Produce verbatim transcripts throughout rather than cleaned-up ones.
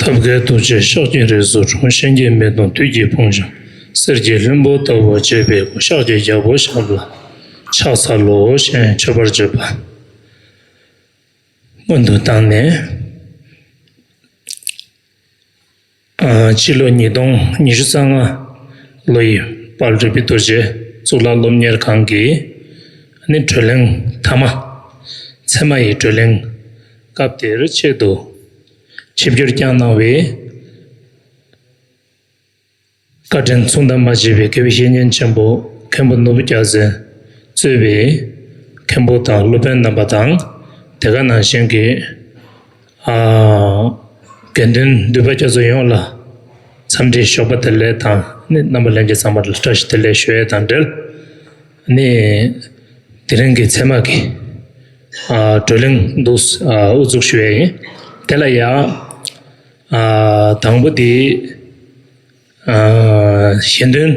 ཐབས་མཁས་ཐུགས་རྗེས་ཕྱག་གི་རིགས་སུ་འཁྲུངས། གཤིན་རྗེའི་མེ་དང་བདུད་ཀྱི་དཔུང་འཇོམས། གསེར་གྱི་ལྷུན་པོ་ལྟ་བུ་བྱེད་པའི་སྐུ། ཤཱཀྱའི་རྒྱལ་པོ་ཞབས་ལ་ཕྱག་འཚལ་ལོ་ཞེས་མཆོད་པར་བརྗོད་པ་སྔོན་དུ་བཏང་ནས། ཨ། སྤྱི་ལོ་ཉིས་སྟོང་ཉི་ཤུ་རྩ་ལྔ་ལོ་ཡི་དཔལ་རི་བི་རྡོ་རྗེ་གཙུག་ལག་སློབ་གཉེར་ཁང་གི་ནི་བགྲོ་གླེང་མཐའ་མ། ཚད་མ་ཡི་བགྲོ་གླེང་སྐབས་དེར་ཆེད་དུ་ཆིབས་བསྒྱུར་བསྐྱངས་གནང་བའི་བཀའ་དྲིན་མཚུངས་ཟླ་མ་བརྗེད་པའི་དགེ་བའི་བཤེས་གཉེན་ཆེན་པོ་མཁན་པོ་ནོར་བུ་རྒྱལ་མཚན་གཙོས་པའི་མཁན་པོ་དང་སློབ་དཔོན་རྣམ་པ་དང་། དེ་ག་ནང་བཞིན་གྱི། ཨ། དགེ་འདུན་འདུས་པ་རྒྱ་མཚོ་ཡོངས་ལ་འཚམས་འདྲིའི་ཞོགས་པ་བདེ་ལེགས་དང་ནི། རྣམ་པ་ལྷན་རྒྱས་ཚང་མར་བཀྲ་ཤིས་བདེ་ལེགས་ཞུ་ཡས་དང་འབྲེལ། ནི་དེ་རིང་གི་ཚད་མ་གི། ཨ། བགྲོ་གླེང་འདུག་ཨ། དབུ་འཛུགས་ཞུ་ཡས་ཡིན། དེ་ལ་ཡང་། ཨ། དང་པོ་དེ། ཨ། གཞན་དོན།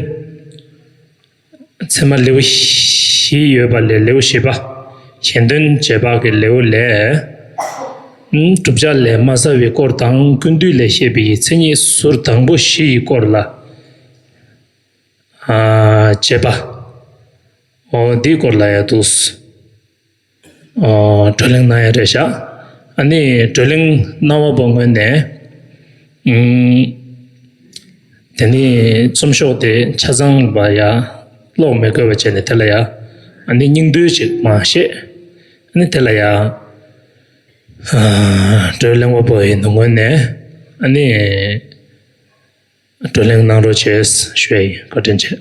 ཚད་མ་ལེའུ་བཞི་ཡོད་པ་ལས་ལེའུ་བཞི་པ། གཞན་དོན་རྗེས་དཔག་གི་ལེའུ་ལས། ཨ། བསྒྲུབ་བྱ་ལས་མ་བསལ་བའི་སྐོར་དང་། ཀུན་བཏུས་ལས་བཤད་པའི་མཚན་ཉིད་ཟུར་དང་པོ་བཞི་ཡི་སྐོར་ལ། ཨ། རྗེས་དཔག་འོ་འདིའི་སྐོར་ལ་ཡང་འདུག་ཨ། བགྲོ་གླེང་གནང་ཡ་རེད་བཞག་ཨ་ནི་བགྲོ་གླེང་གནང་བ་པོ་ངོས་ནས། ཨུམ། དེ་ནི་རྩོམ་ཤོག་དེ་ཆ་ཚང་བ་ཡ་ཀློག་མི་དགོས་པ་བྱས་ནས། དེ་ལ་ཡ་ཨ་ནི་སྙིང་བསྡུས་ཅིག་མར་བཤད། ཨ་ནི་དེ་ལ་ཡ། ཨ། བགྲོ་གླེང་བ་པོ་ཡི་ངོས་ནས་ཨ་ནི་བགྲོ་གླེང་གནང་རོགས་བྱས་ཞུ་ཡ་ཡིན། བཀའ་དྲིན་ཆེ།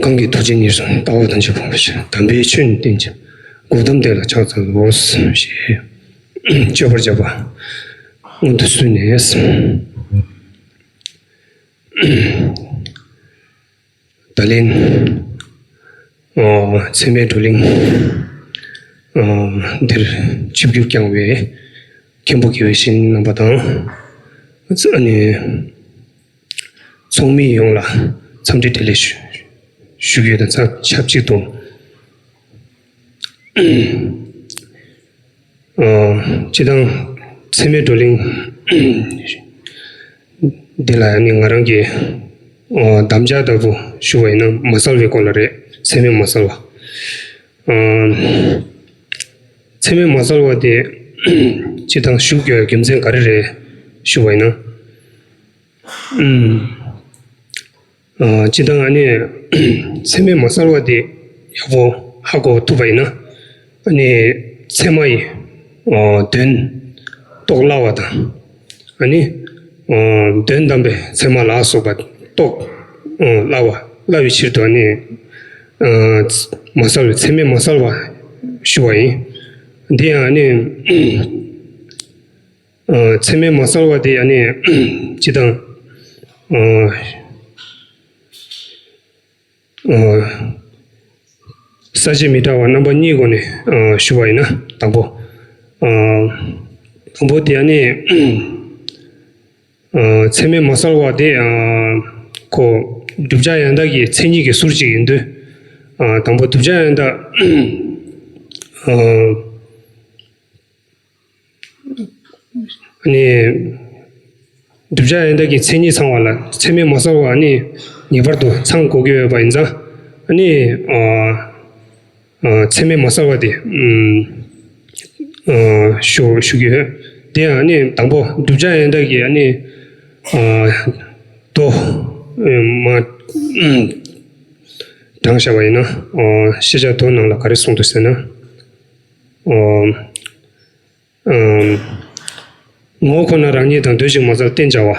གང་གི་ཐུགས་རྗེ་ཉེར་བཟུང་། ལྟ་བ་དོན་ཆེན་སྤངས་པའི་ཕྱིར། དམ་པའི་ཆོས་ནི་བསྟན་ཅིང་། སྒོ་གསུམ་བདེ་ལ་ཕྱག་འཚལ་ལོ། ཞེས་མཆོད་པར་བརྗོད་པ་སྔོན་དུ་བསུས་ནས། ད་ལན། ཨ། ཚད་མའི་བགྲོ་གླེང་། ཨ། འདིར་ཆིབས་བསྒྱུར་བསྐྱངས་པའི་མཁན་པོ་དགེ་བའི་བཤེས་གཉེན་རྣམ་པ་དང་། ཨ་ནི་ཚོགས་མི་ཡོངས་ལ་འཚམས་འདྲི་བདེ་ལེགས་ཞུ་ཞུ་རྒྱུ་དང་ཆབས་ཅིག་ཏུ། ཨ། སྤྱིར་བཏང་ཚད་མའི་བགྲོ་གླེང་འདི་ལ་ནི་ང་རང་གིས། ཨ། དམ་བཅའ་ལྟ་བུ་ཞུ་བ་ཡིན་ན། མ་བསལ་བའི་སྐོར་ལ་རེད། ཚད་མས་མ་བསལ་བ། ཨ། ཚད་མས་མ་བསལ་བ་དེ་སྤྱིར་བཏང་ཞུ་དགོས་རྒྱུ་མཚན་ག་རེ་རེད་ཞུ་བ་ཡིན་ན། ཨུམ། ཨ། སྤྱིར་བཏང་ཨ་ནི་ཚད་མས་མ་བསལ་བ་དེ་ཡག་པོ་ཧ་གོ་ཐུབ་པ་ཡིན་ན། ཨ་ནི་ཚད་མ་ཡི། ཨ། དོན་རྟོགས་སླ་བ་དང་། ཨ་ནི། ཨ། དོན་དམ་པའི་ཚད་མ་ལ་སོགས་པ་རྟོགས། ཨ། སླ་བ་སླ་བའི་ཕྱིར་དུ་ཨ་ནི། ཨ། མ་བསལ་བའི་ཚད་མས་མ་བསལ་བ་ཞུ་བ་ཡིན། འདི་ཡང་ཨ་ནི། ཨ། ཚད་མས་མ་བསལ་བ་དེ་ཨ་ནི་སྤྱིར་བཏང་། ཨ། ཨ། ས་བཅད་མི་འདྲ་བ་རྣམ་པ་གཉིས་སྒོ་ནས། ཨ། ཞུ་བ་ཡིན་ན། དང་པོ། ཨ། དང་པོ་དེ་ཨ་ནི། ཨ། ཚད་མས་མ་བསལ་བ་དེ། ཨ། ཁོ་བསྒྲུབ་བྱ་ཡང་དག་གི་མཚན་ཉིད་ཀྱི་ཟུར་གཅིག་ཡིན་དུས། ཨ། དང་པོ་བསྒྲུབ་བྱ་ཡང་དག་ཨ་ནི། བསྒྲུབ་བྱ་ཡང་དག་གི་མཚན་ཉིད་ཚང་བ་ལ་ཚད་མས་མ་བསལ་བ་ནི་ངེས་པར་དུ་ཚང་དགོས་ཀྱི་ཡོད་པ་ཡིན་ཙང་། ཨ་ནི། ཨ། ཨ། ཚད་མས་མ་བསལ་བ་དེ། ཨ། ཞུ་ཞུ་གི་ཡོད། དེ་ཡང་ཨ་ནི་དང་པོ་བསྒྲུབ་བྱ་ཡང་དག་གི་ཨ་ནི། ཨ། མདོ། ཨ། མ། དྲངས་བཞག་པ་ཡིན་ན། ཨ། ཤེས་བྱ་མདོ་ནང་ལ་ག་རེ་གསུངས་འདུག་ཟེར་ན། ཨ། ཨ། ངོ་བོ་ཁོ་ན་རང་ཉིད་དང་། འདོད་ཅིང་མ་ཚོར་བརྟེན་བྱ་བ།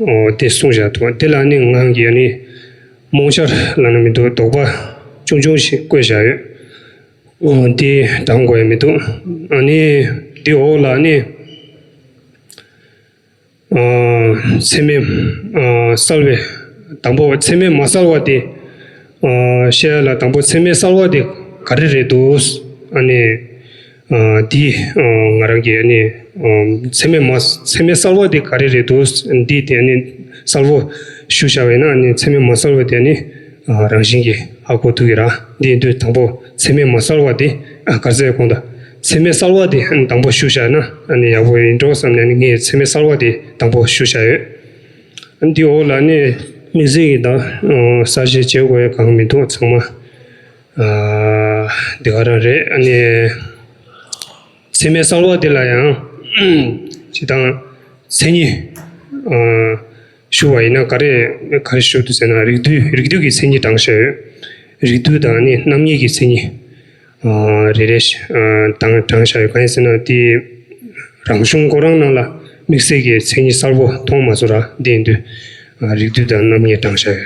ཨོ། དེ་གསུངས་བཞག་འདུག་དེ་ལ་ནི་ང་གིས་ནི་རྨོངས་འཆར་ལབ་ན་མི་འདུག་དོགས་པ་ཆུང་ཆུང་ཞིག་བཀོད་བཞག་ཡོད། ཨོ། དེ་དྲང་དགོས་ཡ་མི་འདུག་ཨ་ནི་འདི་འོག་ལ་ནི། ཨ། ཚད་མས། ཨ། བསལ་བའི། དང་པོ་ཚད་མས་མ་བསལ་བ་དེ། ཨ། བཤད་ཡ་ལ་དང་པོ་ཚད་མས་བསལ་བ་དེ་ག་རེ་རེད་འདུག་ཨ་ནི། ཨ། འདི། ཨ། ང་རང་གིས་ཨ་ནི། ཨ། ཚད་མས་མ། ཚད་མས་བསལ་བ་དེ་ག་རེ་རེད་འདུག་འདི་དེ་ཨ་ནི་གསལ་པོ་ ཞུ་བྱ་བས་ན་ནི་མཚན་མེད་མ་གསལ་བ་དེ་ནི་རང་བཞིན་གྱིས་ཧ་གོ་ཐུབ་ཀྱི་ར། འདི་ཡིན་དུས་དང་པོ་མཚན་མེད་མ་གསལ་བ་དེ་ག་རེ་ཟེར་གོང་དུ་མཚན་མེད་གསལ་བ་དེ་དང་པོ་ཞུ་བྱ་ན་ནི་ཡག་པོ་ཡིན་འགྲོ་བསམ་ནས་ནི་ངས་མཚན་མེད་གསལ་བ་དེ་དང་པོ་ཞུ་བྱ་ཡོད། འདི་འོག་ལ་ནི་དམིགས་བསལ་གྱི་ད་གསལ་བཤད་བྱེད་དགོས་ཡ་གང་མི་འདུག་ཚང་མ་འདི་ག་རང་རེད། ཨ་ནི་མཚན་མེད་གསལ་བ་དེ་ལ་ཡང་སྤྱི་དང་མཚན་ཉིད་ཞུ་བ་ཡིན་ན་ག་རེ་ག་རེ་ཞུ་འདུག་ཟེར་ན། རིགས་རྡུལ་རིགས་རྡུལ་གྱི་མཚན་ཉིད་དྲངས་བྱ་ཡོད། རིགས་རྡུལ་དང་ནི་རྣམ་དབྱེ་གི་མཚན་ཉིད་རེ་རེ་དྲངས་བྱ་ཡོད། གང་ཡིན་ཟེར་ན་དེ་རང་གཞུང་ཁོ་རང་ནང་ལ་དམིགས་བསལ་གྱི་མཚན་ཉིད་གསལ་པོ་མཐོང་མ་སོང་ར། དེ་ཡིན་དུས་རིགས་རྡུལ་དང་རྣམ་དབྱེ་དྲངས་བྱ་ཡོད།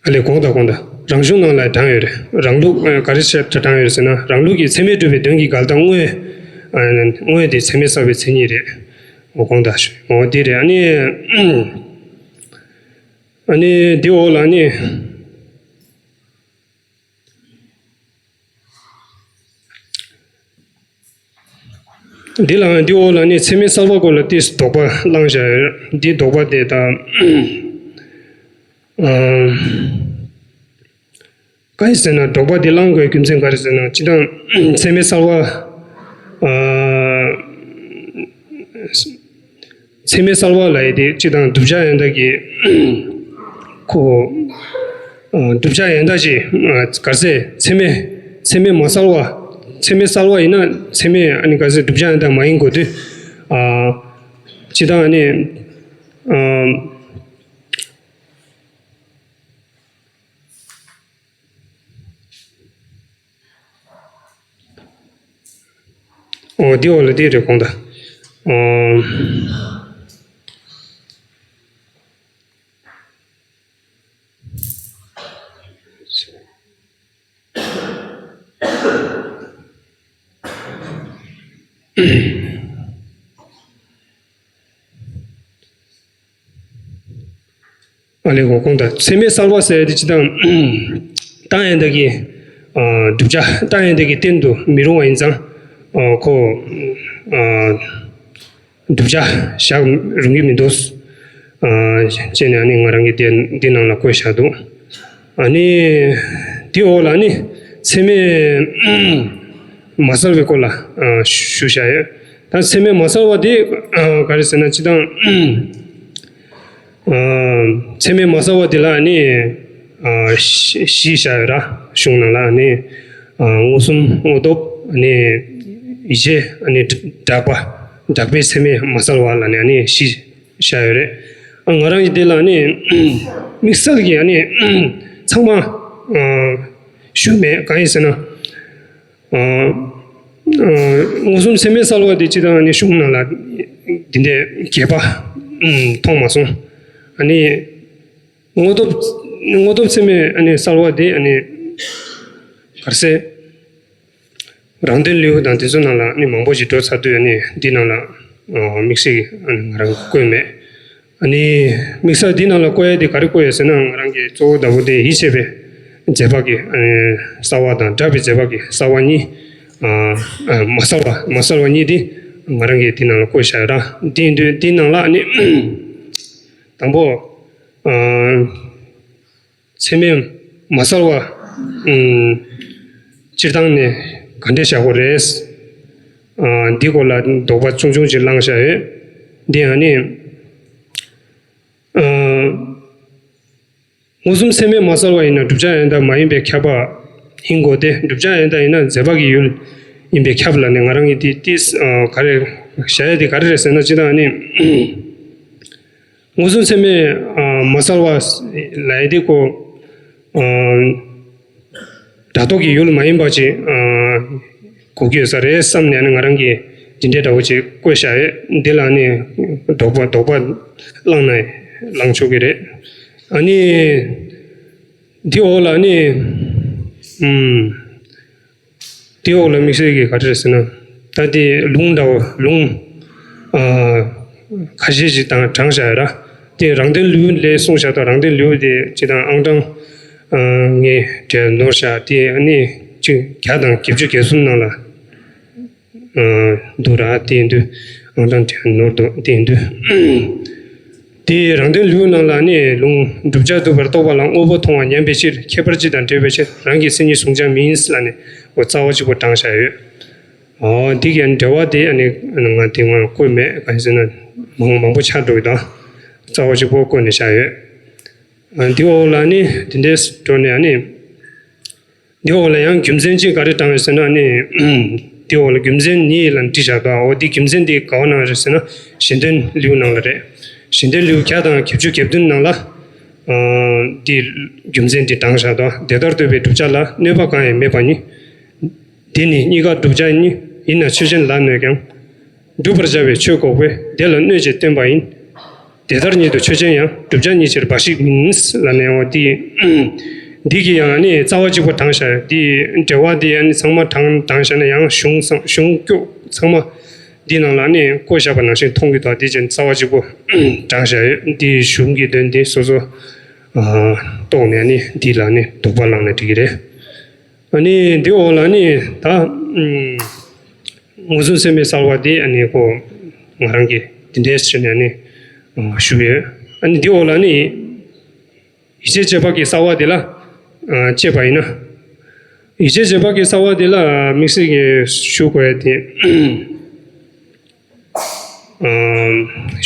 ཨ་ལས་གོང་དང་གོང་དང་རང་གཞུང་ནང་ལ་དྲངས་ཡོད་རེད། རང་ལུགས་ག་རེ་བྱས་དྲངས་ཡོད་ཟེར་ན། རང་ལུགས་ཀྱི་ཚད་མས་གྲུབ་པའི་དོན་གྱི་འགལ་ཟླ་དངོས། དངོས་དེ་ཚད་མས་བསལ་བའི་མཚན་ཉིད་རེད། འོ་གོང་དང་ཞུ་འོ་དེ་རེད། ཨ་ནི་ཨ་ནི་དེ་འོག་ལ་ནི། འདི་ལ་འདི་འོག་ལ་ནི་ཚད་མས་བསལ་བ་སྐོར་ལ་ཏིས་དོགས་པ་བསླངས་བཞག་ཡོད། འདི་དོགས་པ་དེ་དང་། གང་ཡིན་ཟེར་ན་དོགས་པ་དེ་བསླངས་དགོས་རྒྱུ་མཚན་ག་རེ་ཟེར་ན། སྤྱི་དང་ཚད་མས་བསལ་བ། ཚད་མས་བསལ་བ་ལ་ཡི་དེ་སྤྱི་དང་བསྒྲུབ་བྱ་ཡང་དག་གི་ཁོ། བསྒྲུབ་བྱ་ཡང་དག་ཅིག་ག་རེ་ཟེར། ཚད་མས་ཚད་མས་མ་བསལ་བ། ཚད་མས་བསལ་བ་ཡིན་ན་ཚད་མས་ཨ་ནི་ག་རེ་ཟེར། བསྒྲུབ་བྱ་ཡང་དག་མ་ཡིན་དགོས་དུས། སྤྱི་དང་ཨ་ནི། འོ་དེ་འོག་ལ་དེ་རེད་གོང་དང་། ཨ་ལས་གོང་དང་ཚད་མས་བསལ་བ་ཟེར་དེ་སྤྱི་དང་། རྟགས་ཡང་དག་གི་བསྒྲུབ་བྱ་རྟགས་ཡང་དག་གི་རྟེན་དུ་མི་རུང་བ་ཡིན་ཙང་། ཁོ། བསྒྲུབ་བྱ་བཞག་རུང་གི་མི་འདུག་ཅེས་ནས་ཨ་ནི་ང་རང་གིས་དེ་འདི་ནང་ལ་བཀོད་བཞག་འདུག་ཨ་ནི་དེ་འོག་ལ་ཨ་ནི་ཚད་མས་མ་བསལ་བའི་སྐོར་ལ་ཞུ་བྱ་ཡོད། ད་ཚད་མས་མ་བསལ་བ་དེ་ག་རེ་ཟེར་ན། སྤྱི་དང་། ཚད་མས་མ་བསལ་བ་དེ་ལ་ནི་བཞི་བཞག་ཡོད་ར། གཞུང་ནང་ལ་ནི་མངོན་སུམ་དངོས་སྟོབས་ནི་ཡིད་ཆེས་ནི་གྲགས་པ། གྲགས་པའི་ཚད་མས་མ་བསལ་བ་ལ་ནི་ནི་བཞི་བཞག་ཡོད་རེད། ང་རང་གི་དེ་ལ་ནི་དམིགས་བསལ་གྱི་ནི་ཚང་མ་ཞུ་མེད། གང་ཡིན་ཟེར་ན། མངོན་སུམ་ཚད་མས་བསལ་བ་དེ་སྤྱི་དང་ནི་གཞུང་ནང་ལ་འདི་འདྲའི་རྒྱས་པ་མཐོང་མ་སོང་། ཨ་ནི་དངོས་སྟོབས་དངོས་སྟོབས་ཚད་མས་ཨ་ནི་བསལ་བ་དེ་ཨ་ནི་ག་རེ་ཟེར། རང་དོན་ལེའུ་དང་དེ་ཚོ་ནང་ལ་ནི་མང་པོ་ཞིག་འགྲོ་ཚར་དུས་ཨ་ནི་འདི་ནང་ལ་དམིགས་བསལ་གྱི་ང་རང་བཀོད་མེད། ཨ་ནི་དམིགས་བསལ་འདི་ནང་ལ་བཀོད་ཡ་དེ་ག་རེ་བཀོད་ཡོད་ཟེར་ན། ང་རང་གི་གཙོ་བོ་ཟླ་བོ་དེ་ཡིད་ཆེས་པའི་མཛད་པ་གི་ཨ་ནི་གསལ་བ་དང་གྲགས་པའི་མཛད་པ་གི་གསལ་བ་གཉིས། མ་བསལ་བ་མ་བསལ་བ་གཉིས་དེ་ང་རང་གིས་འདི་ནང་ལ་བཀོད་བཞག་ཡོད་ར། དེ་ཡིན་དུས་འདི་ནང་ལ་ཨ་ནི་དང་པོ། ཚད་མས་མ་བསལ་བ། སྤྱིར་བཏང་ནས་ག་འདྲས་བཞག་དགོས་རེད། འདི་སྐོར་ལ་དོགས་པ་ཆུང་ཆུང་ཅིག་བསླངས་བཞག་ཡོད། འདི་ཡང་ནི། མངོན་སུམ་ཚད་མས་མ་བསལ་བ་ཡིན་ན་བསྒྲུབ་བྱ་ཡང་དག་མ་ཡིན་པས་ཁྱབ་པ་ཡིན་དགོས་ཏེ། བསྒྲུབ་བྱ་ཡང་དག་ཡིན་ན་མཛད་པ་གི་ཡུལ་ཡིན་པས་ཁྱབ་ལ་ནི། ང་རང་གིས་འདི་ཏིས་ག་རེ་བཞག་ཡ་དེ་ག་རེ་རེད་ཟེར་ན། སྤྱིར་བཏང་ནི། མངོན་སུམ་ཚད་མས་མ་བསལ་བ་ལབ་ཡ་དེ་ཁོ། སྒྲ་རྟོག་གི་ཡུལ་མ་ཡིན་པ་ཅིག་གོ་གི་ཡོད་ས་རེད་བསམ་ནས་ནི་ང་རང་གིས་འདི་འདྲའི་འདྲ་བོ་ཅིག་བཀོད་བཞག་ཡོད། འདི་ལ་ནི་དོགས་པ་དོགས་པ་བསླངས་ན་བསླངས་ཆོག་གི་རེད། ཨ་ནི་འདི་འོག་ལ་ནི། དེའི་འོག་ལ་དམིགས་བསལ་གྱི་ག་རེ་རེད་ཟེར་ན། ད་དེ་ལུང་འདྲ་བོ་ལུང་ཁ་ཤས་ཤིག་དང་དྲངས་བཞག་ཡོད་ར། དེ་རང་དོན་ལེའུ་ལས་གསུངས་བཞག་དང་། རང་དོན་ལེའུ་དེ་སྤྱིར་བཏང་ཨང་གྲངས་ངས་དེ་ནོར་བཞག་དེ་ཨ་ནི་གཅིག་བརྒྱ་དང་བརྒྱད་ཅུ་གྱ་གསུམ་ནང་ལ་འདུག་ར། དེ་ཡིན་དུས་ རང་དང་འདྲ་ནོར་དུ་བསྟན་དུས། དེའི་རང་དོན་ལེའུ་ནང་ལ་ནི་ལུང་བསྒྲུབ་བྱ་སྡུག་པར་རྟོགས་པ་ལ་དངོས་པོ་མཐོང་བ་ཉམས་པའི་ཕྱིར་ཁྱད་པར་སྤྱི་དང་འབྲེལ་བའི་ཕྱིར་རང་གི་མཚན་ཉིད་གཟུང་བྱ་མིན་ལ་ནི་འོ་རྩ་བ་གཅིག་པོ་དྲངས་བཞག་ཡོད། འོ་འདི་གའི་འགྲེལ་བ་དེ་ཨ་ནི་ང་དེ་སྔོན་བཀོད་མེད། གང་ཡིན་ཟེར་ན་མང་མང་པོ་ཆགས་འགྲོ་གི་དང་རྩ་བ་གཅིག་པོ་བཀོད་ནས་བཞག་ཡོད། འདི་འོག་ལ་ནི་དེ་འདྲས་འགྲོ་ནས་ཨ་ནི། འདི་འོག་ལ་ཡང་རྒྱུ་མཚན་གཅིག་ག་རེ་དྲངས་ཡོད་ཟེར་ན་ནི། འདི་འོག་ལ་རྒྱུ་མཚན་གཉིས་ལ་བྲིས་བཞག་འདུག་འོ་འདི་རྒྱུ་མཚན་འདི་ག་བ་ནང་རེད་ཟེར་ན་གཞན་དོན་ལེའུ་ནང་ལ་རེད། གཞན་དོན་ལེའུ་བརྒྱ་དང་བརྒྱད་ཅུ་གྱ་བདུན་ནང་ལ། འདི་རྒྱུ་མཚན་འདི་དྲངས་བཞག་འདུག་དེ་ལྟར་འདོད་པའི་བསྒྲུབ་བྱ་ལ་གནོད་པ་གང་ཡང་མེད་པ་ཉིད། འདི་ནི་གཉིས་ཀ་བསྒྲུབ་བྱ་ཉིད་ཡིན་ན་ཆོས་ཅན་ལ་གནོད་ཀྱང་། བསྒྲུབ་པར་བྱ་བའི་ཆོས་འགོག་པས་དེ་ལ་གནོད་ཅེས་སྟོན་པ་ཡིན། དེ་ལྟར་ཉིད་དུ་ཆོས་ཅན་ཡང་བསྒྲུབ་བྱ་ཉིད་ཕྱིར་འབའ་ཞིག་མིན་ལ་ནས་འོ་དེ། འདི་གི་ཡང་ནི་རྩ་བ་གཅིག་པོ་དྲངས་བཞག་དེ་འགྲེལ་བ་དེ་ནི་ཚང་མ་དྲངས་དྲངས་བཞག་ན་ཡང་གཞུང་ཚང་གཞུང་སྐྱོ་ཚང་མ་འདི་ནང་ལ་ནི་བཀོད་བཞག་པ་ནང་བཞིན་མཐོང་གི་འདུག་དེ་ཅན་རྩ་བ་གཅིག་པོ་དྲངས་བཞག་ཡོད། འདི་གཞུང་གི་དོན་དེ་སོ་སོ་རྟོགས་ནས་ནི་འདི་ལ་ནི་དོགས་པ་བླངས་ནས་འགྲིག་གི་རེད། ཨ་ནི་འདི་འོག་ལ་ནི་ད་ཨུམ་མངོན་སུམ་ཚད་མའི་གསལ་བ་དེ་ཨ་ནི་ཁོ་ང་རང་གིས་འདི་འདྲས་བྱས་ནས་ཨ་ནི་ཞུས་ཡོད། ཨ་ནི་འདི་འོག་ལ་ནི་ཡིད་ཆེས་བྱེད་པ་གི་གསལ་བ་དེ་ལ་ཨ་དཔྱད་པ་ཡིན་ན། ཡིད་ཆེས་བྱེད་པ་གི་གསལ་བ་དེ་ལ་དམིགས་བསལ་གྱི་ཞུ་དགོས་ཡ་དེ།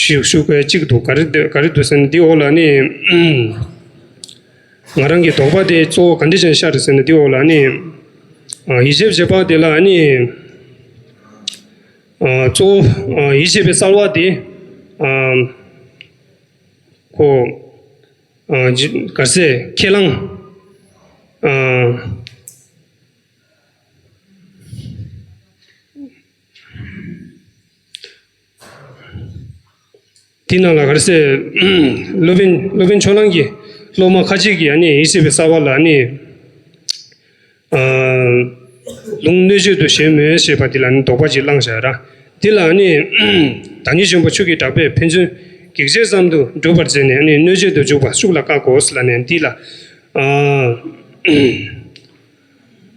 ཞུ་ཞུ་དགོས་གཅིག་འདུག་ག་རེ་འདུག་ག་རེ་འདུག་ཟེར་ན་འདི་འོག་ལ་ནི། ང་རང་གི་དོགས་པ་དེ་གཙོ་བོ་ག་འདྲ་ཅན་ཤར་ཟེར་ན་འདི་འོག་ལ་ནི། ཡིད་ཆེས་བྱེད་པ་དེ་ལ་ནི། གཙོ་བོ་ཡིད་ཆེས་པའི་གསལ་བ་དེ། ཁོ། ག་རེ་ཟེར་ཁས་བླངས། དེ་ནང་ལ་ག་རེ་ཟེར། སློབ་དཔོན་སློབ་དཔོན་ཕྱོགས་གླང་གི་སློབ་མ་ཁ་ཅིག་གིས་ཨ་ནི་ཡིད་ཆེས་པའི་གསལ་བ་ལ་ཨ་ནི། ལུང་གནོད་བྱེད་དུ་ཞེན་མོད་ཞེས་པ་འདི་ལ་ནི་དོགས་པ་ཅིག་བླངས་བཞག་ར། འདི་ལ་ནི་བདག་ཉིད་ཆེན་པོ་ཆོས་ཀྱི་གྲགས་པས་ཕན་ཚུན་གེགས་བྱེད་ཙམ་དུ་སྒྲུབ་པར་མཛད་ནས་ནི་གནོད་བྱེད་དུ་འཇུག་པ་ཤུགས་ལ་བཀག་གོ་ལ་ནས་འདི་ལ།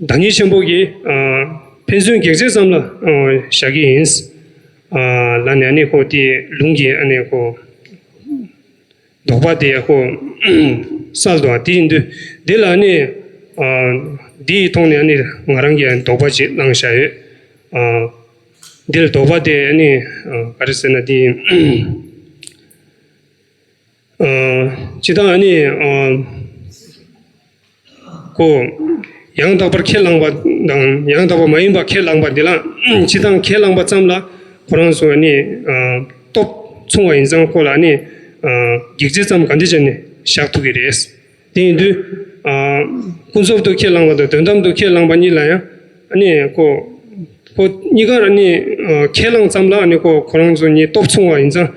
བདག་ཉིད་ཆེན་པོ་གིས་ཕན་ཚུན་གེགས་བྱེད་ཙམ་ལ་བཞག་གི་ཡིན། ལ་ནས་ནི་ཁོ་དེ་ལུང་གི་ཨ་ནི་ཁོ། དོགས་པ་དེ་ཁོ་སལ་དོ་དེ་ཡིན་དུས་འདི་ལ་ནི་འདིའི་ཐོག་ནས་ནི་ང་རང་གིས་དོགས་པ་ཅིག་བླངས་བཞག་ཡོད། འདིར་དོགས་པ་དེ་ནི་ག་རེ་ཟེར་ན་དེ་སྤྱི་བཏང་ནི་ཁོ་ཡང་དག་པར་ཁས་བླངས་པ་དང་ཡང་དག་པ་མ་ཡིན་པ་ཁས་བླངས་པ་འདི་ལ་སྤྱི་བཏང་ཁས་བླངས་པ་ཙམ་ལ་ཁོ་རང་ཚོ་ནི་སྟོབས་མཚུངས་པ་ཡིན་ཙང་ཁོ་ལ་ནི་གེགས་བྱེད་ཙམ་ག་འདྲ་བྱས་ནས་བཞག་ཐུབ་ཀྱི་རེད། དེ་ཡིན་དུས། ཀུན་རྫོབ་ཏུ་ཁས་བླངས་པ་དང་དོན་དམ་དུ་ཁས་བླངས་པ་གཉིས་ལ་ཡང་ནི་ཁོ། ཁོ་གཉིས་ཀར་ནི་ཁས་བླངས་ཙམ་ལ་ནི་ཁོ་ཁོ་རང་ཚོ་གཉིས་སྟོབས་མཚུངས་པ་ཡིན་ཙང་།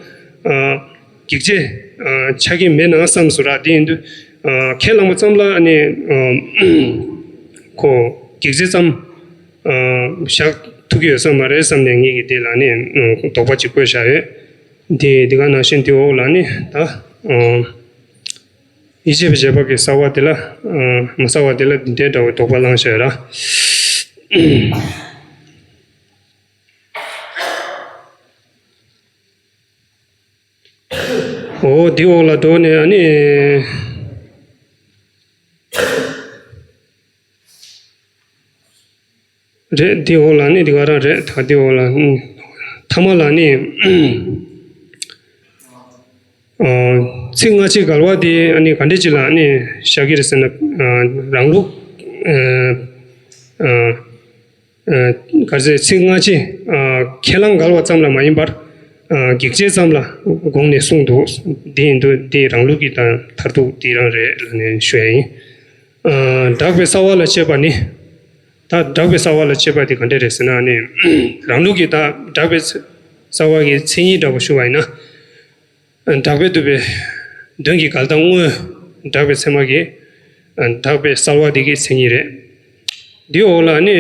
གེགས་བྱེད་ཆགས་ཀྱི་མེད་ན་བསམ་སོང་ར། དེ་ཡིན་དུས། ཁས་བླངས་པ་ཙམ་ལ་ནི་ཁོ་གེགས་བྱེད་ཙམ་བཞག་ཐུབ་ཀྱི་ཡོད་ས་མ་རེད་བསམ་ནས་ངེད་ཀྱིས་དེ་ལ་ནི་དོགས་པ་ཅིག་བཀོད་བཞག་ཡོད། དེ་དེ་ག་ནང་བཞིན་དེ་འོག་ལ་ནི་ད། ཡིད་ཆེས་པའི་བྱེད་པ་གི་གསལ་བ་དེ་ལ། མ་གསལ་བ་དེ་ལ་འདི་འདྲའི་འདྲ་བའི་དོགས་པ་བླངས་བྱས་ར། འོ་འདི་འོག་ལ་འགྲོ་ནས་ཨ་ནི། རེད། འདི་འོག་ལ་ནི་འདི་ག་རང་རེད། ད་འདི་འོག་ལ་ནི་ཐ་མ་ལ་ནི་ཚིག་སྔ་ཕྱི་འགལ་བ་དེ་ཨ་ནི་ག་འདྲས་ཅིག་ལ་ནི་བཞག་གི་རེད་ཟེར་ན། རང་ལུགས་ག་ཟེར་ཚིག་སྔ་ཕྱི་ཁས་བླངས་འགལ་བ་ཙམ་ལ་མ་ཡིན་པར་གེགས་བྱེད་ཙམ་ལ་དགོངས་ནས་གསུངས་འདུག་འདི་ཡིན་དུས་འདི་རང་ལུགས་ཀྱི་ད་མཐར་ཐུག་འདི་རང་རེད་ལ་ནི་ཞུ་ཡ་ཡིན། དགག་པའི་རྩ་བ་ལ་བྱེད་པ་ནི། ད་དགག་པའི་རྩ་བ་ལ་བྱེད་པ་དེ་ག་འདྲས་རེད་ཟེར་ན་ནི། རང་ལུགས་ཀྱི་ད་དགག་པའི་རྩ་བ་གི་མཚན་ཉིད་འདྲ་པོ་ཞུ་བ་ཡིན་ན། དགག་པའི་བསྡུ་བའི་དོན་གྱི་འགལ་ཟླ་དངོས་དགག་པའི་ཚད་མ་གི་དགག་པའི་རྩ་བ་དེ་གི་མཚན་ཉིད་རེད། འདི་འོག་ལ་ནི།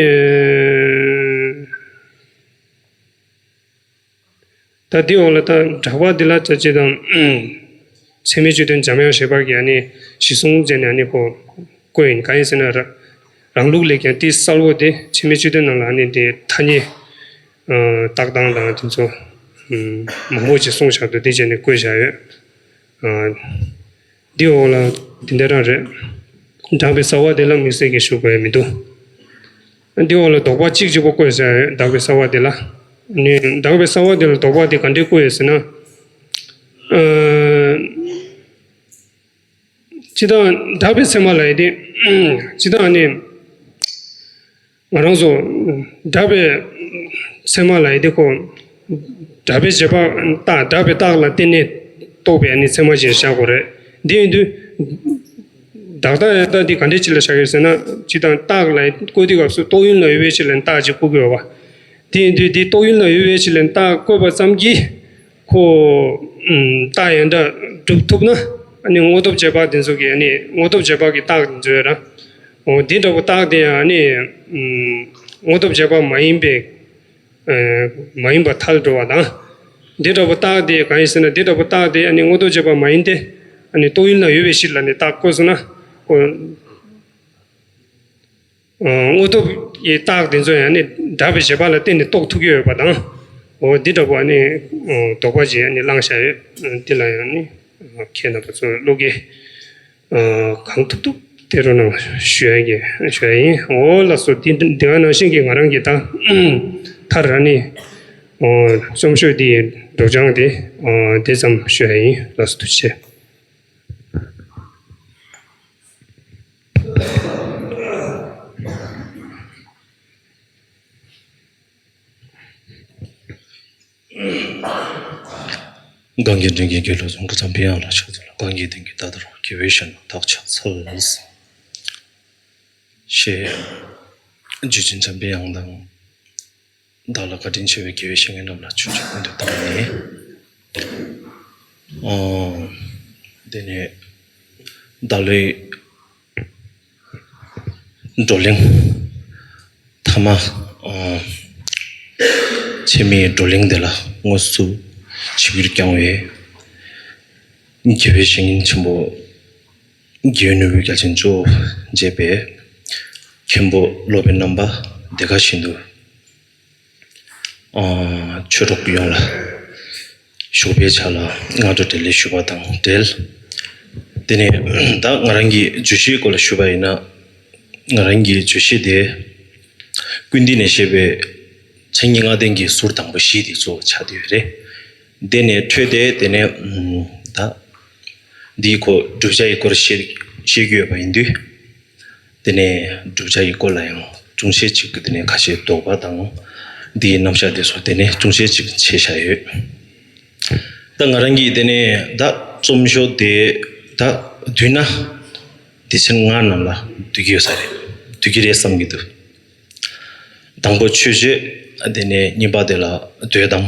ད་འདི་འོག་ལ་ད་དགག་པ་འདི་ལ་ད་ཅི་དང་། ཚད་མའི་བཅུད་དོན་འཇམ་དབྱངས་བཞད་པ་གིས་ཨ་ནི་གཞི་བཟུང་བྱས་ནས་ཨ་ནི་ཁོ་བཀོད་ཡིན། གང་ཡིན་ཟེར་ན་ར། རང་ལུགས་ལས་ཀྱང་དེའི་གསལ་བོ་དེ་ཚད་མའི་བཅུད་དོན་ནང་ལ་ཨ་ནི་དེ་ཐ་སྙད་བཏགས་སྟངས་དང་དེ་ཚོ། ཨུམ། མང་པོ་ཅིག་གསུངས་བཞག་འདུག་དེ་བྱས་ནས་བཀོད་བཞག་ཡོད། ཨ། འདི་འོག་ལ་འདི་འདྲ་རང་རེད། གྲགས་པའི་གསང་བ་དེ་ལ་དམིགས་བསལ་གྱི་ཞུ་དགོས་ཡ་མི་འདུག་འདི་འོག་ལ་དོགས་པ་གཅིག་གཅིག་པོ་བཀོད་བཞག་ཡོད། གྲགས་པའི་གསང་བ་དེ་ལ། ནི་གྲགས་པའི་གསང་བ་དེ་ལ་དོགས་པ་དེ་ག་འདྲས་བཀོད་ཡོད་ཟེར་ན། ཨ། སྤྱིར་བཏང་གྲགས་པའི་ཚད་མ་ལབ་ཡ་དེ། སྤྱིར་བཏང་ནི། ང་རང་ཚོ་གྲགས་པའི་ཚད་མ་ལབ་ཡ་དེ་ཁོ། གྲགས་པའི་རྗེས་དཔག་རྟགས། གྲགས་པའི་རྟགས་ལ་བརྟེན་ནས་རྟོགས་པའི་ནི་ཚད་མ་ཅིག་བཞག་དགོས་རེད། འདི་ཡིན་དུས། བདག་རྟགས་ཡང་དག་འདི་ག་འདྲས་ཅིག་ལ་བཞག་ཡོད་ཟེར་ན། སྤྱིར་བཏང་རྟགས་ལ་བཀོད་དུས་སྐབས་སུ་རྟོག་ཡུལ་ན་ཡོད་པའི་ཕྱིར་ལ་རྟགས་ཅིག་བཀོད་ཀྱི་ཡོད་པ། དེ་ཡིན་དུས་འདི་རྟོག་ཡུལ་ན་ཡོད་པའི་ཕྱིར་ལ་རྟགས་བཀོད་པ་ཙམ་གྱིས། ཁོ། ཨུམ། རྟགས་ཡང་དག་སྒྲུབ་ཐུབ་ན། ཨ་ནི་དངོས་སྟོབས་རྗེས་དཔག་དེ་ཚོ་གི་ཨ་ནི་དངོས་སྟོབས་རྗེས་དཔག་གི་རྟགས་དེ་ཚོ་ཡོད་ར། འོ་འདི་འདྲ་པོ་རྟགས་དེ་ཡང་ཨ་ནི། ཨུམ། དངོས་སྟོབས་རྗེས་དཔག་མ་ཡིན་པའི། ཨ། མ་ཡིན་པ་ཐལ་འགྲོ་བ་དང་། འདི་འདྲ་པོ་རྟགས་དེ་གང་ཡིན་ཟེར་ན། འདི་འདྲ་པོ་རྟགས་དེ་ཨ་ནི་དངོས་སྟོབས་རྗེས་དཔག་མ་ཡིན་ཏེ། ཨ་ནི་རྟོག་ཡུལ་ན་ཡོད་པའི་ཕྱིར་ལ་ནི་རྟགས་བཀོད་སོང་ན། ཁོ། ཨ། དངོས་སྟོབས་ཀྱི་རྟགས་དེ་ཚོ་ཡང་ནི་གྲགས་པའི་རྗེས་དཔག་ལ་བརྟེན་ནས་རྟོགས་ཐུབ་ཀྱི་ཡོད་པ་དང་། འོ་འདི་འདྲ་པོ་ཨ་ནི། ཨ། དོགས་པ་ཅིག་ཨ་ནི་བསླངས་བཞག་ཡོད། འདི་ལ་ཡང་ནི་ཁྱེད་རྣམ་པ་ཚོ་བློ་འགེལ། ཨ། གང་ཐུབ་ཐུབ་དེ་རུ་ནང་ཞུ་ཡ་གི་ཞུ་ཡ་ཡིན། འོ་ལགས་སོ། འདི་འདི་ག་ནང་བཞིན་གྱི་ང་རང་གི་ད་མཐར་ཨ་ནི། འོ། རྩོམ་ཤོག་འདི་ཡི་སྒྲོག་སྦྱང་དེ། འོ། དེ་ཙམ་ཞུ་ཡ་ཡིན། ལགས་སོ། ཐུགས་རྗེ་ཆེ། གང་གི་དྲིན་གྱིས་དགེ་ལུགས་སུ་སྐུ་མཚམས་པའི་ཡང་ལ་ཕྱག་འཚལ་ལོ། གང་གི་དྲིན་གྱིས་ད་ལྟར་དགེ་བའི་བཤེས་གཉེན་བདག་ཕྱག་འཚལ། ཞེས་ཇི་བཞིན་འཇམ་པའི་དབྱངས་དང་། བདག་ལ་བཀའ་དྲིན་ཆེ་བའི་དགེ་བའི་བཤེས་གཉེན་རྣམས་ལ་ཆོས་ཀྱི་སྐུ་འདེབས་དང་ནི། ཨོ། དེ་ནས་བདག་བློའི་བགྲོ་གླེང་ཐ་མ། ཨོ། ཆེད་མེད་བགྲོ་གླེང་དེ་ལ་དངོས་སུ་ཆིབས་བསྒྱུར་བསྐྱངས་པའི་དགེ་བའི་བཤེས་གཉེན་ཆེན་པོ། དགེ་བའི་ནོར་བུ་རྒྱལ་ཆེན་གཙོ་བོ་མཛད་པའི་མཁན་པོ་སློབ་དཔོན་རྣམ་པ་དེ་ག་བཞིན་དུ། ཨ། ཆོས་གྲོགས་ཡོངས་ལ་ཞོགས་པའི་ཆ་ལ་སྔ་དྲོ་བདེ་ལེགས་ཞུ་བ་དང་འབྲེལ། དེ་ནས་ད་ང་རང་གི་བརྗོད་གཞིའི་སྐོར་ལ་ཞུ་བ་ཡིན་ན། ང་རང་གི་བརྗོད་གཞི་དེ་ཀུན་བཏུས་ནས་བཤད་པའི་ཕྱག་རྙིང་ལྔ་ལྡན་གྱི་ཟུར་དང་པོ་བཞི་དེ་གཙོ་བོ་ཆགས་བསྡད་ཡོད་རེད། དེ་ནས་འཕྲོས་ཏེ་དེ་ནས་ད། འདིའི་ཁོ་བསྒྲུབ་བྱ་ཡི་སྐོར་བཤད་བཤད་རྒྱུ་ཡོད་པ་ཡིན་དུས། དེ་ནས་བསྒྲུབ་བྱ་ཡི་སྐོར་ལ་ཡང་ཅུང་ཟད་ཅིག་གི་དེ་ནས་ཁ་ཤས་དོགས་པ་དང་། འདིའི་རྣམ་གཞག་དེ་ཚོ་དེ་ནས་ཅུང་ཟད་ཅིག་བྱས་བཞག་ཡོད། ད་ང་རང་གིས་དེ་ནས་ད་རྩོམ་ཤོག་དེ་ད་བསྡུས་ན་སྡེ་ཚན་ལྔ་ནང་ལ་བསྡུ་གི་ཡོད་ས་རེད། བསྡུ་གི་རེད་བསམ་གྱི་འདུག་དང་པོ་མཆོད་བརྗོད། དེ་ནས་གཉིས་པ་དེ་ལ་མདོ་དང་།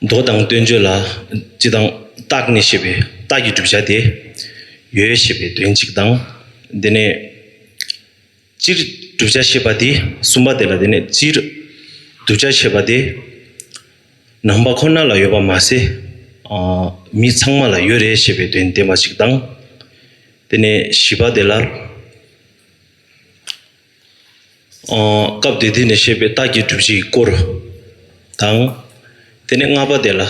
མདོ་དང་བསྟན་བཅོས་ལ་སྤྱིར་བཏང་རྟགས་ནས་བཤད་པའི་རྟགས་ཀྱི་བསྒྲུབ་བྱ་དེ་ཡོད་ཞེས་པའི་དོན་གཅིག་དང་། དེ་ནས་སྤྱིར་བསྒྲུབ་བྱ་ཞེས་པ་དེ། གསུམ་པ་དེ་ལ་དེ་ནས་སྤྱིར་བསྒྲུབ་བྱ་ཞེས་པ་དེ་ནང་པ་ཁོ་ན་ལ་ཡོད་པ་མ་ཟད། ཨ། མི་ཚང་མ་ལ་ཡོད་རེད་ཞེས་པའི་དོན་བསྟན་པ་ཞིག་དང་། དེ་ནས་བཞི་པ་དེ་ལ། ཨ། སྐབས་དེ་དུས་ནས་བཤད་པའི་རྟགས་ཀྱི་སྒྲུབ་བྱེད་ཀྱི་སྐོར་དང་། དེ་ནས་ལྔ་པ་དེ་ལ་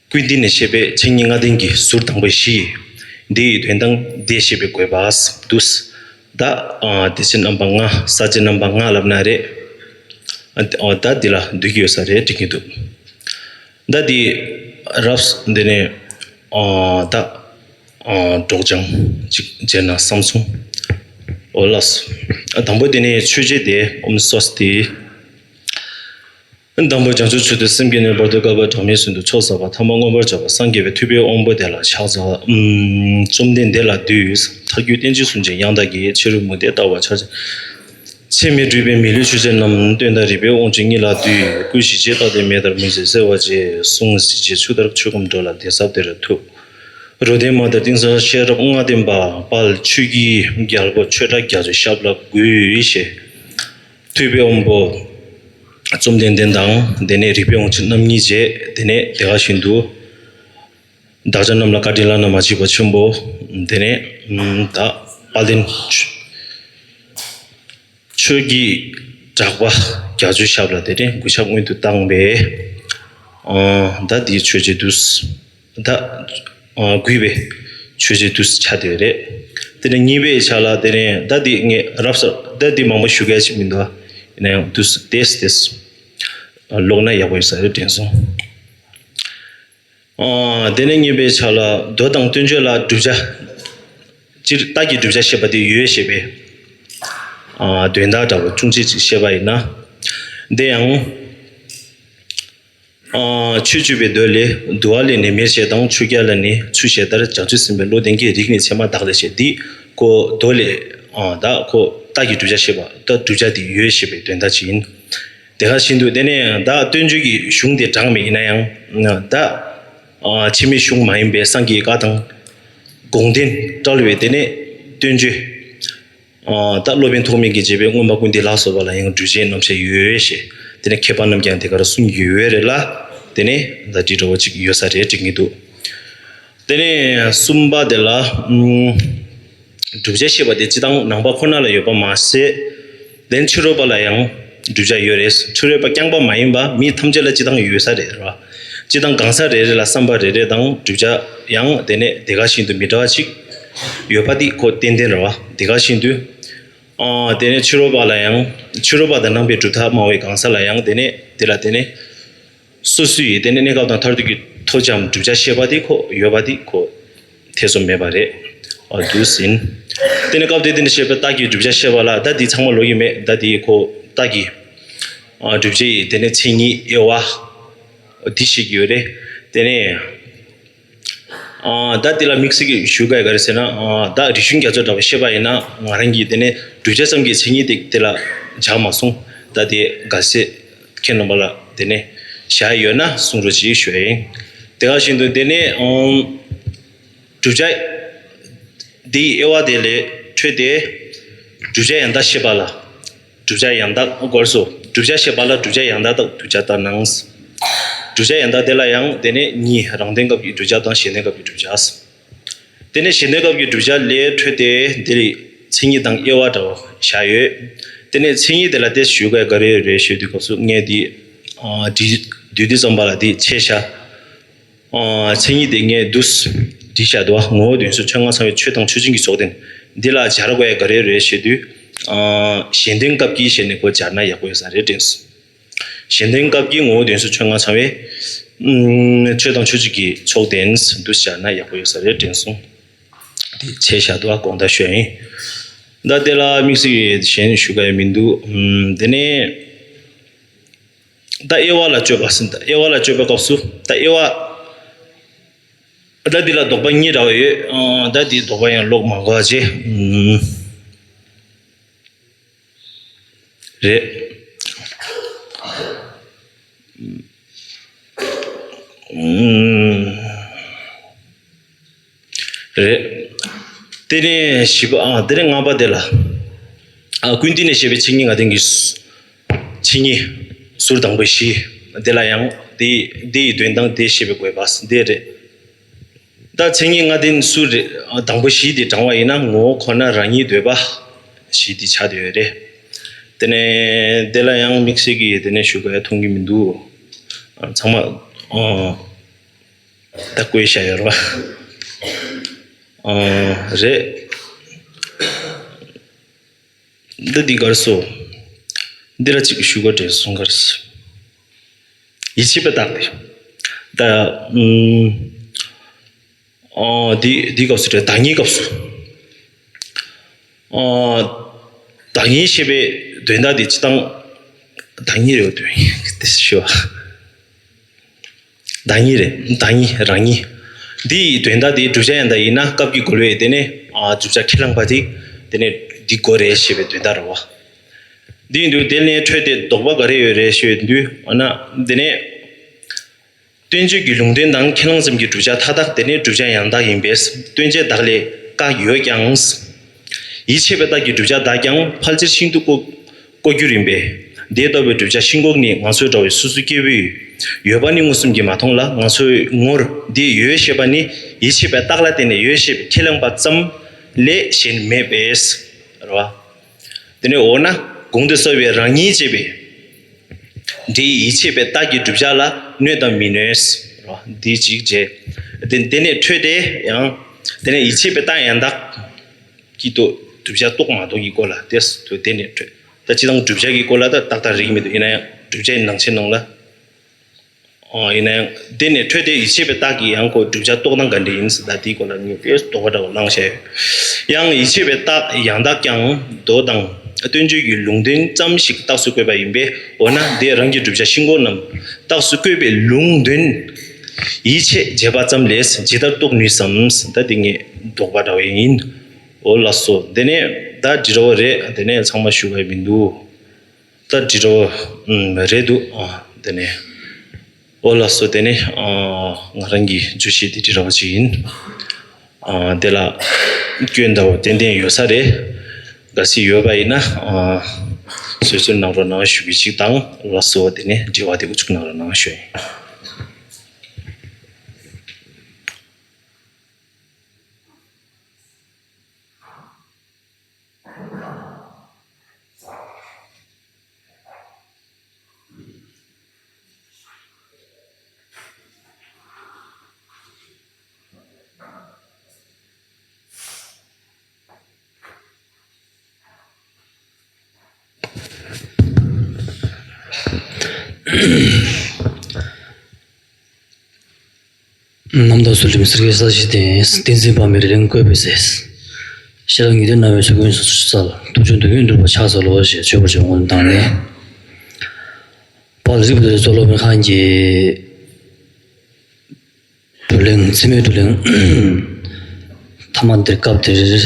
ཀུན་བཏུས་ནས་བཤད་པའི་ཕྱག་རྙིང་ལྔ་ལྡན་གྱི་ཟུར་དང་པོ་བཞི། འདི་ཡི་དོན་དང་འདི་བཤད་པའི་དགོས་པ་འདུག་ད། ཨ། སྡེ་ཚན་རྣམ་པ་ལྔ། ས་བཅད་རྣམ་པ་ལྔ་ལབ་ན་རེད། ཨ། ད་འདི་ལ་འདུས་ཀྱི་ཡོད་ས་རེད་དྲན་གྱི་འདུག་ད་འདི་རབས་འདི་ནས། ཨ། ད། ཨ། སྒྲོག་སྦྱང་ཅིག་བྱས་ན་བསམ་སོང་། འོ་ལགས་སོ། དང་པོ་དེ་ནས་མཆོད་བརྗོད་དེ། ཨོཾ་སྭ་སྟི། དང་པོ་བྱང་ཆུབ་མཆོག་ཏུ་སེམས་བསྐྱེད་ནས། བར་དུ་བསྐལ་པ་གྲངས་མེད་གསུམ་དུ་ཚོགས་བསགས་པ། ཐ་མ་མངོན་པར་བྱ་བ་སངས་རྒྱས་པའི་ཐུབ་པའི་དབང་པོ་དེ་ལ་ཕྱག་འཚལ། ཨུམ། བཅོམ་ལྡན་འདས་ལ་འདུད། མཐར་གྱུར་རྟེན་ཅན་སུན་འབྱིན་ཡང་དག་གི། ཕྱི་རོལ་མུ་སྟེགས་ལྟ་བ་འཆལ་ཅན། ཚད་མེད་སྤྲུལ་པའི་མི་ལུས་ཆོས་ཅན་རྣམས། སྟོན་དང་རིག་པའི་དབང་ཕྱུག་ཉིད་ལ་འདུད། ཀུན་ཤེས་ཕྱིར་རྟག་སྟེ་མེ་ལྟར་མུན་སེལ་བ་ཅན། གཟུངས་གཟི་བརྗིད་ཆུ་ལྟར་ཆུ་སྐོམ་སྒྲོལ་ལ། གདན་ཟབ་དེར་ཐུག། རོ་འདན་མ་ལྟར་གཏིང་གསལ་ཤེས་རབ་ལྔ་ལྡན་པ། དཔལ་ཆོས་ཀྱི་རྒྱལ་པོ་ཆོས་གྲགས་རྒྱ་མཚོའི་ཞབས་ལ་གུས་ཞེས། ཐུབ་པའི་དབང་པོ་བཅོམ་ལྡན་འདས་དང་། དེ་ནས་རིག་པའི་དབང་ཕྱུག་རྣམ་གཉིས་བཅས། དེ་ནས་དེ་ག་བཞིན་དུ་བདག་ཅག་རྣམས་ལ་བཀའ་དྲིན་བླ་ན་མ་མཆིས་པ་ཆེན་པོ། དེ་ནས་ད་དཔལ་ལྡན་ཆོས་ཀྱི་ གྲགས་པ་རྒྱ་མཚོའི་ཞབས་ལ་དེ་ནས་གུས་ཞབས་སྔོན་དུ་བཏང་བས། ཨ་ད་འདི་ཆོས་རྗེ་བདུད། ད་ཨ་གུས་པས་ཆོས་རྗེ་བདུད་ཆགས་དེ་རེད། དེ་ནས་གཉིས་པའི་ཆ་ལ་དེ་ནས་ད་འདི་ངས་རབ་གསལ་ད་འདི་མང་པོ་ཞུ་གལ་ཞིག་མི་འདུག་ཡིན་ན་ཡང་བདུད་ཏེས་ཏེས་ཀློག་ན་ཡག་པོ་ཡོད་ས་རེད་དྲན་སོང་། ཨ་དེ་ནས་གཉིས་པའི་ཆ་ལ་མདོ་དང་བསྟན་བཅོས་ལ་བསྒྲུབ་བྱ། སྤྱིར་རྟགས་ཀྱི་བསྒྲུབ་བྱ་བཤད་པ་དེ་ཡོད་ཞེས་པའི་ཨ་དོན་དག་འདྲ་བོ་ཅུང་ཟད་ཅིག་བཤད་པ་ཡིན་ན། འདི་ཡང་ཨ་ཆོས་སྤྱོད་པའི་མདོ་ལས། འདུལ་བ་ལས་ནི་མེར་བྱེད་དང་། ཆོས་རྒྱལ་ལས་ནི་ཚུལ་བཞི་ལྟར། བྱང་ཆུབ་སེམས་དཔའི་བློ་ལྡན་གྱི། རིགས་ནི་ཚད་མ་དག་ལས་ཞེས། འདི་ཁོ་མདོ་ལས་ཨ་ད་ཁོ་རྟགས་ཀྱི་བསྒྲུབ་བྱ་བཤད་པ་ད་བསྒྲུབ་བྱ་དེ་ཡོད་ཞེས་པའི་དོན་དག་ཅིག་ཡིན། དེ་ག་བཞིན་དུ་དེ་ནས་ད་བསྟན་བཅོས་ཀྱི་གཞུང་དེ་དྲངས་མེད་ཡིན་ན་ཡང་ད་ཨ་ཕྱི་མའི་གཞུང་མ་ཡིན་པའི་སངས་རྒྱས་བཀའ་དང་། དགོངས་དོན་བཀྲལ་བའི་དེ་ནས་བསྟན་བཅོས། ཨ་ད་སློབ་དཔོན་ཐོགས་མེད་ཀྱིས་བྱས་པའི་མངོན་པ་ཀུན་བདེ་ལ་སོགས་པ་ལ་ཡང་སྒྲུབ་བྱེད་རྣམ་བཤད་ཡོད་ཞེས་དེ་ནས་མཁས་པ་རྣམས་ཀྱང་དེ་གར་གསུངས་ཡོད་རེད་ལ། དེ་ནས་ད་འདི་འདྲ་བོ་ཅིག་ཡོད་ས་རེད་དྲན་གྱི་འདུག་དེ་ནས་གསུམ་པ་དེ་ལ་ཨུམ། བསྒྲུབ་བྱ་ཞེས་པ་དེ་སྤྱི་དང་ནང་པ་ཁོ་ན་ལ་ཡོད་པ་མ་ཟད། དེ་ཕྱི་རོལ་པ་ལ་ཡང་བསྒྲུབ་བྱ་ཡོད་རེད། ཕྱི་རོལ་པ་རྐྱང་པ་མ་ཡིན་པ་མི་ཐམས་ཅད་ལ་སྤྱི་དང་ཡོད་ས་རེད་ར། སྤྱི་དང་གང་ཟག་རེ་རེ་ལ་བསམ་པ་རེ་རེ་དང་བསྒྲུབ་བྱ་ཡང་དེ་ནས་དེ་ག་བཞིན་དུ་མི་འདྲ་བ་ཅིག་ཡོད་པ་དེ་ཁོ་ཏན་ཏན་རེད་བ། དེ་ག་བཞིན་དུ་ཨ་དེ་ནས་ཕྱི་རོལ་པ་ལ་ཡང་ཕྱི་རོལ་པ་དང་ནང་པའི་གྲུབ་མཐའ་སྨྲ་བའི་གང་ཟག་ལ་ཡང་དེ་ནས་དེ་ལ་དེ་ནས། སོ་སོའི་དེ་ནས་གནས་སྐབས་དང་མཐར་ཐུག་གི་ཐོབ་བྱའམ་བསྒྲུབ་བྱ་ཞེས་པ་དེ་ཁོ་ཡོད་པ་དེ་ཁོ་ཐེ་ཚོམ་མེད་པ་རེད། ཨ་འདུག་ཟིན། དེ་ནས་སྐབས་དེ་དེ་ནས་བཤད་པའི་རྟགས་ཀྱི་བསྒྲུབ་བྱ་ཞེས་པ་ལ་ད་དེ་ཚང་མ་ལོ་ཡི་མེད་ད་དེ་ཁོ་རྟགས་ཀྱི་ཨ་བསྒྲུབ་བྱ་ཡི་དེ་ནས་མཚན་ཉིད་དབྱེ་བ་འདི་ཤེས་ཀྱི་ཡོད་རེད། དེ་ནས་ཨ་ད་དེ་ལ་དམིགས་བསལ་གྱི་ཞུ་དགོས་ག་རེ་ཟེར་ན་ཨ་ད་རིག་གཞུང་རྒྱ་མཚོ་འདྲ་བ་བཤད་པ་ཡིན་ན་ང་རང་གིས་དེ་ནས་བསྒྲུབ་བྱ་ཙམ་གྱི་མཚན་ཉིད་དེ་དེ་ལ་སྦྱར་མ་སོང་། ད་དེ་ག་ཚད། ཁྱེད་རྣམ་པ་ལ་དེ་ནས་བཞག་ཡོད་ན་གསུང་རོགས་ཅིག་ཞུ་ཡིན། དེ་ག་བཞིན་དུ་དེ་ནས་ཨང་། བསྒྲུབ་བྱ་འདིའི་དབྱེ་བ་དེ་ལས་འཕྲོས་ཏེ། བསྒྲུབ་བྱ་ཡང་དག་ཤེས་པ་ལ། བསྒྲུབ་བྱ་ཡང་དག་སྐོར་སོ། བསྒྲུབ་བྱ་ཤེས་པ་ལ་བསྒྲུབ་བྱ་ཡང་དག་དག་བསྒྲུབ་བྱ་ལྟར་སྣང་། བསྒྲུབ་བྱ་ཡང་དག་དེ་ལ་ཡང་དེ་ནས་གཉིས་རང་དོན་སྐབས་ཀྱི་བསྒྲུབ་བྱ་དང་གཞན་དོན་སྐབས་ཀྱི་བསྒྲུབ་བྱ། དེ་ནས་གཞན་དོན་སྐབས་ཀྱི་བསྒྲུབ་བྱ་ལས་འཕྲོས་ཏེ་འདིར་མཚན་ཉིད་དང་དབྱེ་བ་འདྲ་བ་བཞག་ཡོད། དེ་ནས་མཚན་ཉིད་དེ་ལ་དེ་ཞུ་དགོས་ག་རེ་རེད་ཞུ་དུས་སྐབས་སུ་ངས་འདི་ཨ་འདི་དུས་འདི་ཙམ་པ་ལ་འདི་ཆེ་ཤ་ཨ་མཚན་ཉིད་དེ་ངས་འདུས་འདི་བཞག་འདུག་ངོ་བོ་དོན་གསུམ་ཆོས་ལྔ་ཚང་བའི་ཆོས་དང་ཆོས་ཅན་གྱི་ཚོགས་དེ་འདི་ལ་སྦྱར་དགོས་ག་རེ་རེད་ཞུ་དུས་ཨ་གཞན་དོན་སྐབས་ཀྱི་ཞེས་ནས་ཁོ་སྦྱར་ན་ཡག་པོ་ཡོད་ས་རེད་དྲན་སོང་། གཞན་དོན་སྐབས་ཀྱི་ངོ་བོ་དོན་གསུམ་ཆོས་ལྔ་ཚང་བའི་ཨུམ་ཆོས་དང་ཆོས་ཅན་གྱི་ཚོགས་དེ་འདུས་བྱས་ན་ཡག་པོ་ཡོད་ས་རེད་དྲན་སོང་། དེ་ཆེ་ཤ་དུ་བ་དགོངས་དག་ཞུ་ཡིན། ད་དེ་ལ་དམིགས་བསལ་གཞན་ཞུ་ག་ཡ་མི་འདུག་ཨུམ་དེ་ནས་ད་དབྱེ་བ་ལ་དཔྱོད་པ་ཟིན། ད་དབྱེ་བ་ལ་དཔྱོད་པའི་སྐབས་སུ་ད་དབྱེ་བ་ད་འདི་ལ་དོགས་པ་གཉིས་འདྲ་བ་ཡོད། ཨ་ད་འདི་དོགས་པ་ཡང་ཀློག་མ་དགོས་པ་བྱས། ཨུམ། རེད། ཨུམ། རེད། དེ་ནས་བཞི་པ་ཨ་དེ་ནས་ལྔ་པ་དེ་ལ། ཨ་ཀུན་བཏུས་ནས་བཤད་པའི་མཚན་ཉིད་ལྔ་ལྡན་གྱི་མཚན་ཉིད་ཟུར་དང་པོ་བཞི། དེ་ལ་ཡང་དེ་དེ་ཡི་དོན་དང་དེ་བཤད་པའི་དགོས་པ་དེ་རེད། ད་མཚན་ཉིད་ལྔ་ལྡན་ཟུར་རེ་དང་པོ་བཞི་དེ་དྲངས་པ་ཡིན་ན་ངོ་བོ་ཁོ་ན་རང་ཉིད་འདོད་པ་བཞི་དེ་ཆགས་བསྡད་ཡོད་རེད། དེ་ནས་དེ་ལ་ཡང་དམིགས་བསལ་གྱི་དེ་ནས་ཞུ་དགོས་མཐོང་གི་མི་འདུག་ཚང་མ་ཨ་ད་བཀོད་བཞག་ཡོད་རེད་པ། ཨ་རེད། འདི་འདི་གར་སོ། འདི་ལ་གཅིག་ཞུ་དགོས་དྲན་སོང་གར་སོ། ཡིད་ཆེས་པའི་རྟགས་དེ། ད་ཨུམ། ཨོ་འདི་འདི་སྐབས་སུ་རེད། བདག་ཉིད་སྐབས་སུ། ཨོ་བདག་ཉིད་ཞེས་པའི་དོན་དག་དེ་སྤྱི་དང་། བདག་ཉིད་རེད་དོན་དེ་ཞུ་བ། བདག་ཉིད་རེད། བདག་ཉིད་རང་ཉིད། འདི་ཡི་དོན་དག་དེ་བསྒྲུབ་བྱ་ཡང་དག་ཡིན་ན་སྐབས་ཀྱི་རྒོལ་བས་དེ་ནས་ཨ་བསྒྲུབ་བྱ་ཁས་བླངས་པ་དེ་དེ་ནས་འདི་རྒོལ་རེད་ཞེས་པའི་དོན་དག་རེད་བ། འདི་ཡིན་དུས་དེ་ནས་འཕྲོས་ཏེ་དོགས་པ་ག་རེ་ཡོད་རེད་ཞུས་དུས་འོ་ན་དེ་ནས་བསྟན་བཅོས་ཀྱི་ལུང་དོན་དང་ཁས་བླངས་ཙམ་གྱི་བསྒྲུབ་བྱ་མཐའ་དག་དེ་ནས་བསྒྲུབ་བྱ་ཡང་དག་ཡིན་པས་སྟོན་བྱེད་བདག་ལས་བཀག་ཡོད་ཀྱང་། ཡིད་ཆེས་པའི་རྟགས་ཀྱི་བསྒྲུབ་བྱ་དག་ཀྱང་ཕལ་ཆེར་ཤིན་ཏུ་ལྐོག་ལྐོག་གྱུར་ཡིན་པས། དེ་ལྟ་བུའི་བསྒྲུབ་བྱ་ཤིན་ལྐོག་ནི་ང་ཚོའི་འདྲ་བའི་སོ་སོའི་སྐྱེ་བོས་ཡོད་པ་ནི་མངོན་སུམ་གྱིས་མ་མཐོང་ལ་ང་ཚོའི་ངོར་དེ་ཡོད་ཞེས་པ་ནི་ཡིད་ཆེས་པའི་རྟགས་ལ་བརྟེན་ནས་ཡོད་ཞེས་པའི་ཁས་བླངས་པ་ཙམ་ལས་གཞན་མེད་པས། རེད་བ། དེ་ནས་འོ་ན་ གོང་དུ་གསལ་བའི་རང་ཉིད་ཅེས་པའི་འདིའི་ཡིད་ཆེས་པའི་རྟགས་ཀྱི་བསྒྲུབ་བྱ་ལ་གནོད་དམ་མི་གནོད། འདི་གཅིག་བྱས། དེ་དེ་ནས་འཕྲོས་ཏེ་ཡང་དེ་ནས་ཡིད་ཆེས་པའི་རྟགས་ཡང་དག་གི་དོ་བསྒྲུབ་བྱ་རྟོགས་མ་རྟོགས་ཀྱི་སྐོར་ལ་དེ་དེ་ནས་འཕྲོས། ད་སྤྱིར་བཏང་བསྒྲུབ་བྱ་གི་སྐོར་ལ་ད་ཏག་ཏག་རིག་མི་འདུག་ཡིན་ན་ཡང་བསྒྲུབ་བྱའི་ནང་ཆེན་ནང་ལ། ཨོ་ཡིན་ན་ཡང་དེ་ནས་འཕྲོས་ཏེ་ཡིད་ཆེས་པའི་རྟགས་ཀྱིས་ཡང་ཁོ་བསྒྲུབ་བྱ་རྟོགས་སྟངས་ག་འདྲ་ཡིན་ཟེར་ད་དེའི་སྐོར་ལ་ངས་ཏོག་ཙམ་དོགས་པ་འདྲ་བོ་བསླངས་བཞག་ཡོད། ཡང་ཡིད་ཆེས་པའི་རྟགས་ཡང་དག་ཀྱང་མདོ་དང་སྟོན་བརྗོད་ཀྱི་ལུང་དོན་ཙམ་ཞིག་རྟགས་སུ་བཀོད་པ་ཡིན་པས། འོ་ན་དེ་རང་གི་བསྒྲུབ་བྱ་ཤིན་ལྐོག་རྣམས་རྟགས་སུ་བཀོད་པའི་ལུང་དོན་ཡིད་ཆེས་བྱས་པ་ཙམ་ལས་ཇི་ལྟར་རྟོགས་ནུས་སམ། ད་དེ་ངས་དོགས་པ་འདྲ་བོ་ཡིན། འོ་ལགས་སོ། དེ་ནས་ད་འདི་འདྲ་བོ་རེད། དེ་ནས་ཚང་མ་ཞུ་བ་མི་འདུག་ད་འདི་འདྲ་བོ་ཨུམ་རེད་འདུག་ཨ་དེ་ནས་ཨོ་ལགས་སོ། དེ་ནས་ཨ་ང་རང་གི་བརྗོད་གཞི་དེ་འདི་འདྲ་བོ་ཅིག་ཡིན། ཨ་དེ་ལ་སྐྱོན་འདྲ་བོ་ཏན་ཏན་ཡོད་ས་རེད། གལ་སྲིད་ཡོད་པ་ཡིན་ན་ཨ་བཟོད་གསོལ་གནང་རོགས་གནང་ཞུ་གི་ཅིག་དང་། ལགས་སོ། དེ་ནས་དྲི་བ་དེ་འུ་ཚུགས་གནང་རོགས་གནང་ཞུ་ཡིན། རྣམ་དག་ཚུལ་ཁྲིམས་སེར་སྐྱའི་ས་གཞི་བརྟན། བསྟན་འཛིན་དཔག་མེད་རིང་བཀོད་པའི་ཚེ། ཤེས་རབ་ཉི་ཟླའི་སྣང་བས་ཚུལ་ཁྲིམས་སུ་སྩལ། ཐུགས་ཆུང་དུས་ཀུན་གྲུབ་པར་ཕྱག་འཚལ་ལོ། ཞེས་མཆོད་པར་བརྗོད་སྔོན་བཏང་ནས། དཔལ་རི་བོ་རྩེ་གཙུག་ལག་སྨན་ཁང་གི་བགྲོ་གླེང་། འཚེ་མེད་བགྲོ་གླེང་། ཐ་མ་འདིར་སྐབས་དེར་